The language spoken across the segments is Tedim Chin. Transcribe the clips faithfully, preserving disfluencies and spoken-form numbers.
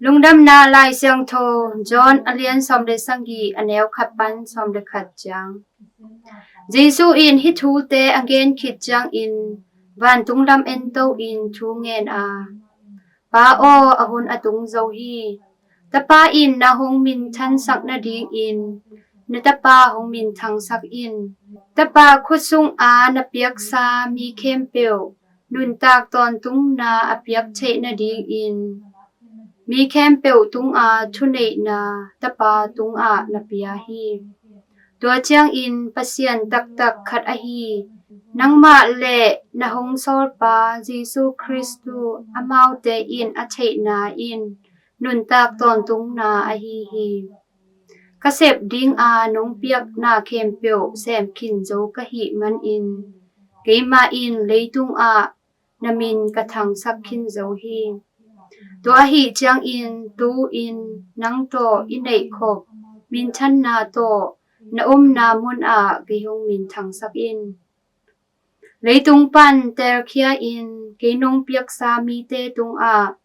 Lungdamna Lai Siangtho, John a lian sawm le sagih, a neu khat pan sawm le khat ciang. Jesu in hih thute a gen khit ciangin vantung lam ento in thu ngen a, Pa aw, a hun a tung zo hi. Tapa in na hong minthansak nadingin na tapa hong minthangsak in. Tapa khut sunga na piaksa mi khempeuh nuntak tawntungna a piak theih nadingin mi khempeuh tunga thuneihna tapa tungah na pia hi. Tua ciangin Pasian taktak khat ahi nangmah le na hong sawlpa Jesu Khristu amaute in a theihna in nuntak tawntungna ahi hi. Ka sep dinga nong piakna khempeuh sem khin zo ka hih manin keimah in leitungah na min ka thangsak khin zo hi. Tua ahi ciangin tu-in nang tawh i neihkhop minthanna tawh na omna munah kei hong minthangsak in. Leitung pan telkhia in kei nong piaksa mite tungah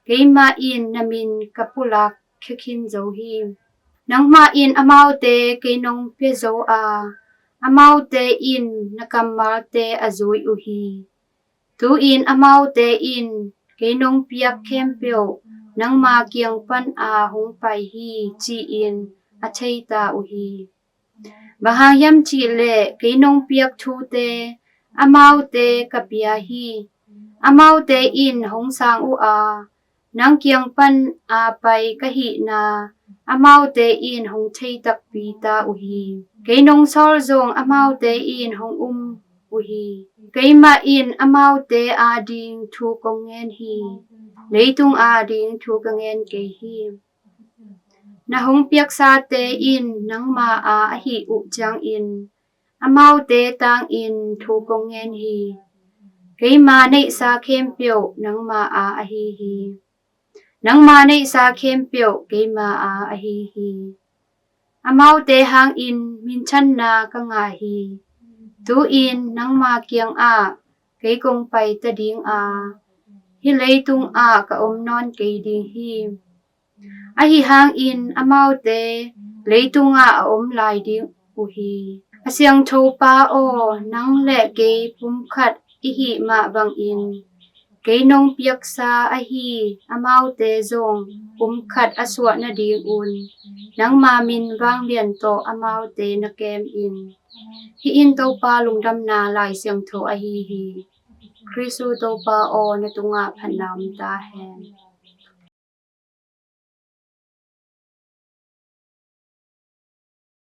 keimah in na min ka pulak khia khin zo hi. Nangmah in amaute kei nong pia zo a, amaute in na kammalte a zui uh hi. Tu-in amaute in kei nong piak khempeuh nangma kiang pana hong pai hi, ci-in a theita uh hi. Bang hang hiam cihleh kei nong piak thute amaute ka pia hi. Amaute in hong sang uh a, nang kiang pana pai ka hihna amaute in hong thei takpi ta uh hi. Kei nong sawl zong amaute in hong um uh hi. Keimah in amaute ading thu kong ngen hi. Leitung ading thu ka ngen kei hi. Na hong piaksate in nangma a ahih uh ciangin amaute tangin thu kong ngen hi. Keima neihsa khempeuh nangma a ahi hi. Nangma neihsa khempeuh keima a ahi hi. Amaute hangin minthanna ka ngah hi. Tu-in nangma kiangah kei kong pai ta ding a, hih leitungah ka om nawn kei ding hi. Ahi hangin amaute leitungah a om lai ding uh hi. A siangtho Pa aw, nang le kei pumkhat i hih mah bangin kei nong piaksa ahi amaute zong pumkhat a suah nadingun nangma min vanglian tawh amaute na kem in. Hih in Topa lungdamna Lai Siangtho ahi hi. Khristu Topa aw, na tungah phatna om ta hen.